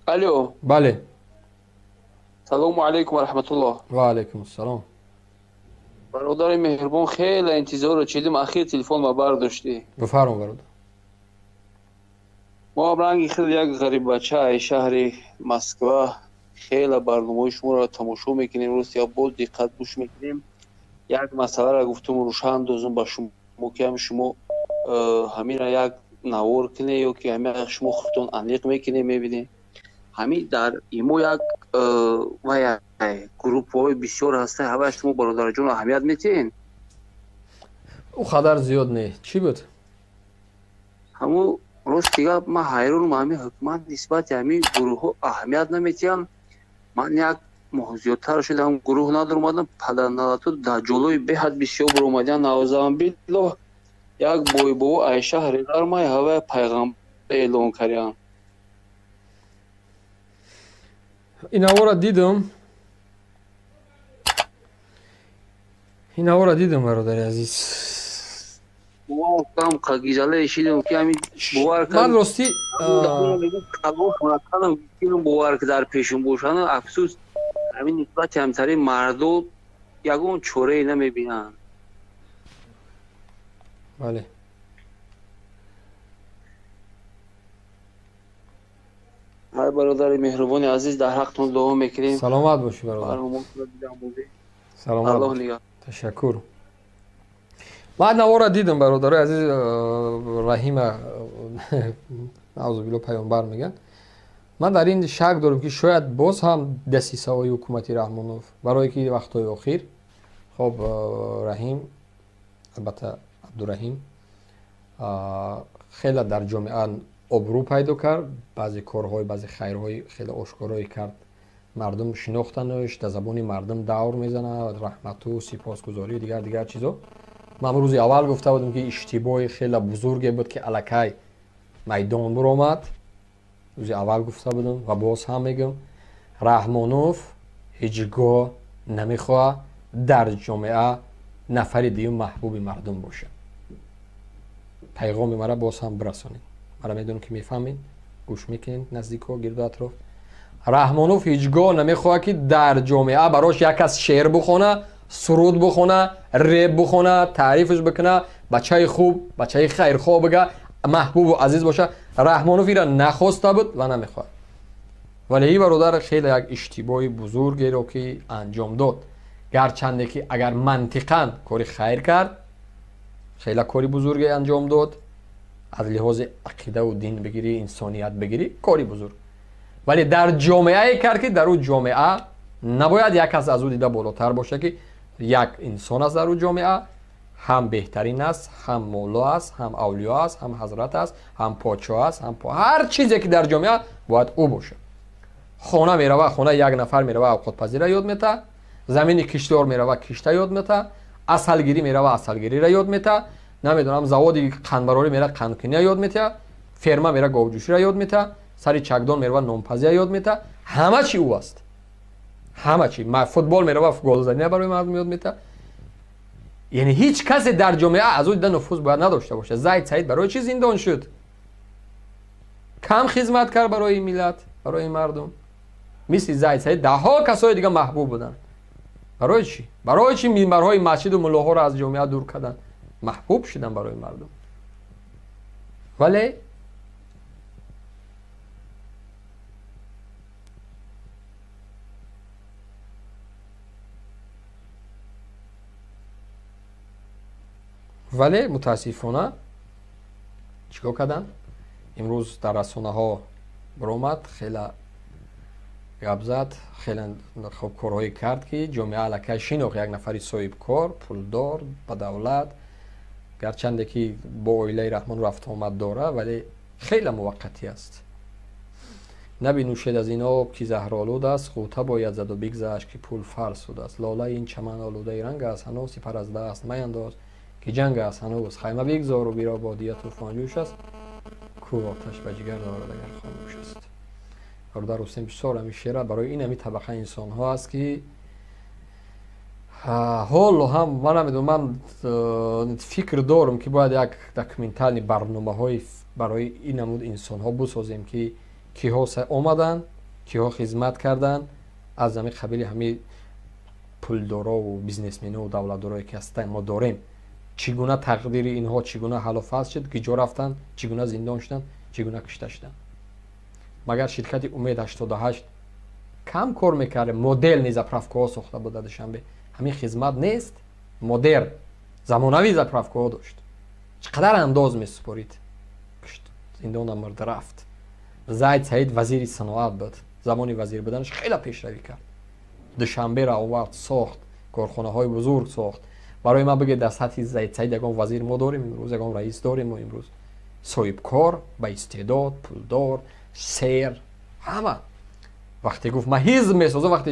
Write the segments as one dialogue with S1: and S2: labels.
S1: Алло.
S2: Бале.
S1: Салому алайкум ва раҳматуллоҳ.
S2: Ва алайкум ассалом.
S1: Бародари меҳрубон, хеле интизорро чидим, ахир телефон ма бардоштӣ.
S2: Бифармо, бародар.
S1: Мо ҳам ранги хел як ғариббача ай шаҳри Москва хеле барномаҳои шуморо тамошо мекунем, рӯз я бо диққат гӯш мекунем. Як масъаларо гуфтум рӯшан дозум ба шумо, ки ҳам шумо ҳаминро як навор кунед ё ки ҳамин шумо худтон аниқ мекунед, мебинед. Ҳамин дар имо як вай гурӯҳҳои бисёр ҳастанд, ҳамаи шумо бародарҷон аҳамият метиҳед?
S2: Ӯ қадар зиёд не. Чӣ буд?
S1: Ҳамун рости гап, ман ҳайронам, ҳамин ҳукумат нисбати ҳамин гурӯҳҳо аҳамият наметиҳанд. Ман як моҳ зиёдтар шуд ҳам гурӯҳ надоромадам, падарналату даҷҷолои беҳад бисёр баромадиан, наъузабиллоҳ, як бойбобо ай шаҳри Ғармай ҳавая пайғамбар эълон кардиан.
S2: Инавора дидам. Инавора дидам, бародари азиз.
S1: Бовар қагизале шидам ки ҳамин бовар
S2: ман ростӣ
S1: бовар ки дар пешум бошанд, афсӯс ҳамин нисбати ҳамтари мардум ягон чорае намебинанд.
S2: Бале.
S1: Ҳай бародари меҳрубони азиз, дар ҳақтон дуо мекунем.
S2: Саломат бошӣ, бародар. Саломат. Ташаккур. Ман навора дидам, бародарои азиз, Раҳима наъузубилло паёмбар мегӯянд. Ман дар ин шак дорам, ки шояд боз ҳам дасисаҳои ҳукумати Раҳмонов, барое ки вақтҳои охир хоб Раҳим, албатта Абдураҳим, хеле дар ҷомеа обрӯ пайдо кард, баъзе корҳои, баъзе хайрҳои хеле ошкорое кард, мардум шинохтанаш, дар забони мардум давр мезанад, раҳмату сипосгузорию дигар дигар чизо. Ман рӯзи аввал гуфта будам, ки иштибоҳи хеле бузурге буд, ки аллакай майдон буромад. Рӯзи аввал гуфта будам ва боз ҳам мегӯям, Раҳмонов ҳеҷ гоҳ намехоҳад дар ҷомеа нафари дуюм маҳбуби мардум бошад. Пайғоми мара боз ҳам бирасонед. Мара медонам, ки мефаҳмед, гӯш мекунед наздикҳо, гирду атроф. Раҳмонов ҳеҷ гоҳ намехоҳад, ки дар ҷомеа барош як кас шеър бухона, суруд бухона, реп бухона, таърифаш бикуна, бачаи хуб, бачаи хайрхоҳ бига, маҳбубу азиз боша. Раҳмонов инро нахоста буд ва намехоҳад. Вале ин бародар хеле як иштибоҳи бузургеро ки анҷом дод, гарчанде ки агар мантиқан кори хайр кард, хеле кори бузурге анҷом дод, аз лиҳози ақидаву дин бигирӣ, инсоният бигирӣ, кори бузург, вале дар ҷомеае кард, ки дар ӯ ҷомеа набояд як кас аз ӯ дида болотар бошад, ки як инсон аст дар ӯ ҷомеа, ҳам беҳтарин аст, ҳам мулло аст, ҳам авлиё аст, ҳам ҳазрат аст, ҳам подшоҳ аст, ҳам ҳар чизе ки дар ҷомеа бояд ӯ бошад. Хона мерава, хона як нафар мерава, авқотпазира ёд мета, замини киштор мерава, кишта ёд мета, асалгирӣ мерава, асалгириро ёд мета, намедонам, заводи қандбарорӣ мера, қандкуния ёд мета, ферма мера, говҷӯширо ёд мета, сари чакдон мерава, нонпазия ёд мета. Ҳама чи ӯ аст, ҳама чи. Футбол мерава, голзания барои мардум ёд мета. Яъне ҳеҷ касе дар ҷомеа аз ӯ дида нуфуз бояд надошта бошад. Зайд Саид барои чӣ зиндон шуд? Кам хизмат кард барои миллат, барои мардум? Мисли Зайд Саид даҳҳо касои дига маҳбуб буданд. Барои чӣ? Барои чӣ минбарҳои масҷиду муллоҳоро аз ҷомеа дур карданд? Маҳбуб шуданд барои мардум. Вале мутаассифона чӣ кор карданд? Имрӯз дар расонаҳо баромад, хеле гап зад, хеле хуб корҳое кард, ки ҷомеа аллакай шинохт як нафари соҳибкор, пулдор, ба давлат, гарчанде ки бо оилаи Раҳмон рафтуомад дорад, вале хеле муваққатӣ аст. Набинӯшед аз ин об, ки заҳролуд аст, ғӯта бояд заду бигзашт, ки пул фарсуд аст. Лолаи ин чаман олудаи ранг аст, ҳанӯз сипар аз даст маяндоз, ки ҷанг аст ҳанӯз. Хайма бигзору биро, бодия тӯфонҷӯш аст, кӯ оташ ба ҷигар дорад, агар хомӯш аст. Бародар Рустем бисёр ҳамин шеъра барои ин ҳамин табақа инсонҳо аст, ки ҳоло ҳам ман намедонам, ман фикр дорам, ки бояд як документални барномаҳои барои ин намуд инсонҳо бисозем, ки киҳо омаданд, Киҳо хизмат карданд? Аз ҳамин қабили ҳамин пулдорову бизнесменову давлатдорое ки ҳастанд мо дорем. Чӣ гуна тақдири инҳо, чӣ гуна ҳаллу фасл шуд, ки ҷо рафтанд, чӣ гуна зиндон шуданд, чӣ гуна кушта шуданд? Магар ширкати Умед 88 кам кор мекард, модельни заправкаҳо сохта буд дар Душанбе. Ҳамин хизмат нест, модерн, замонавӣ заправкаҳо дошт. Чӣ қадар андоз месупорид? Зиндона мурд рафт. Зайд Саид вазири саноат буд. Замони вазир буданаш хеле пешравӣ кард. Душанберо овард, сохт, корхонаҳои бузург сохт. Барои ман бигӯед, дар сатҳи Зайд Саид ягон вазир мо дорем имрӯз, ягон раис дорем мо имрӯз? Соҳибкор, ба истеъдод, пулдор, сер, ҳама. Вақте гуфт ман ҳизб месозам, вақте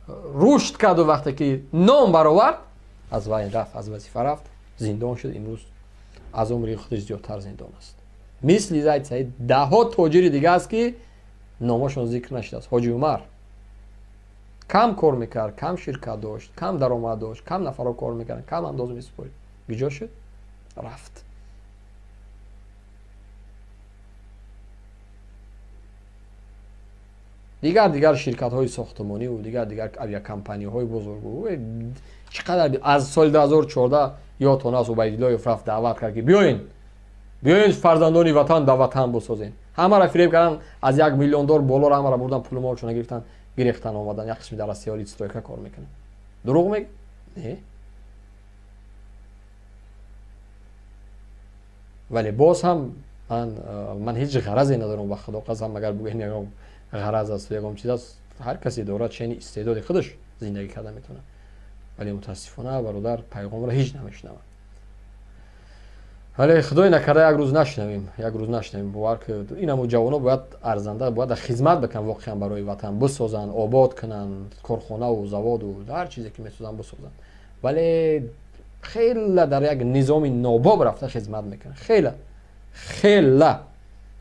S2: рушд карду вақте ки ном баровард, аз вай рафт, аз вазифа рафт, зиндон шуд. Имрӯз аз умри худаш зиёдтар зиндон аст. Мисли Зайд Саид даҳҳо тоҷири дига аст, ки номашон зикр нашудааст. Ҳоҷи Умар кам кор мекард, кам ширкат дошт, кам даромад дошт, кам нафарҳо кор мекарданд, кам андоз месупорид. Биҷо шуд? Рафт. Дигар ширкатҳои сохтмониву дигар авиакомпаниҳои бузургу чӣ қадар аз соли 2014 ёдтон аст, Убайдуллоев рафт даъват кард, ки биёин фарзандони ватан дар ватан бисозем. Ҳамаро фиреб карданд, аз 1 миллион доллар болоро ҳамаро бурдан, пулу молшона гирифтан, гирехтан омадан. Як қисми дар Россия стройка кор мекунад. Дурӯғ мег? Не. Вале боз ҳам ман ҳеҷ ғаразе надорам, ба Худо қасам, агар бигӯем ягон ғараз аст, ягон чиз аст, ҳар касе дорад чени истеъдоди худаш зиндагӣ карда метавонад. Вале мутаассифона бародар пайғомро ҳеҷ намешунавад. Вале худои накарда як рӯз нашунавем, як рӯз нашунавем. Бовар ки ин ҳамо ҷавоно бояд арзанда, бояд дар хизмат бикунанд, воқеан барои ватан бисозанд, обод кунанд, корхонаву заводу ҳар чизе ки месозанд бисозанд. Вале хеле дар як низоми нобоб рафта хизмат мекунанд. Хеле, хеле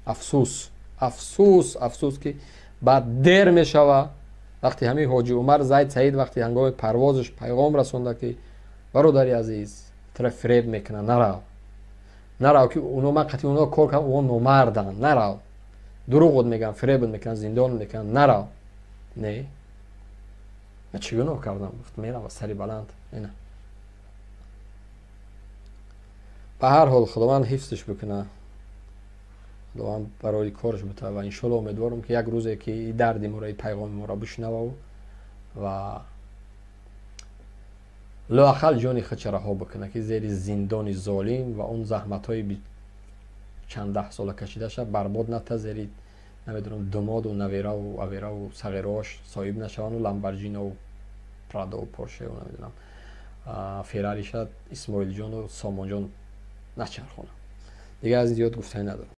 S2: афсӯс, афсӯс, афсӯс, ки баъд дер мешава. Вақте ҳамин Ҳоҷи Умар Зайд Саид вақте ҳангоми парвозаш пайғом расонда, ки бародари азиз, тура фиреб мекунанд, нарав. Нарав, ки уно ман қатъи уно кор кардам, уно номарданд, нарав. Дурӯғот мегӯянд, фиребот мекунанд, зиндон мекунанд, нарав. Не. Ман чӣ гуноҳ кардам? Гуфт мерава сари баланд. Ина. Ба ҳар ҳол Худованд ҳифзш бикунад. Худованд барои кораш битавад ва иншоалло умедворам, ки як рӯзе ки дарди моро, пайғоми моро бишнавав ва лоақал ҷони худша раҳо бикунад, ки зери зиндони золим ва он заҳматҳои чанд даҳ сола кашидаша барбод ната, зери намедонам думоду навераву авераву сағирош соҳиб нашаванду Ламборҷинову Прадову Поршеву намедонам Феррариша Исмоилҷону Сомонҷон начархонанд. Дигар аз ин зиёд гуфтанӣ надорам.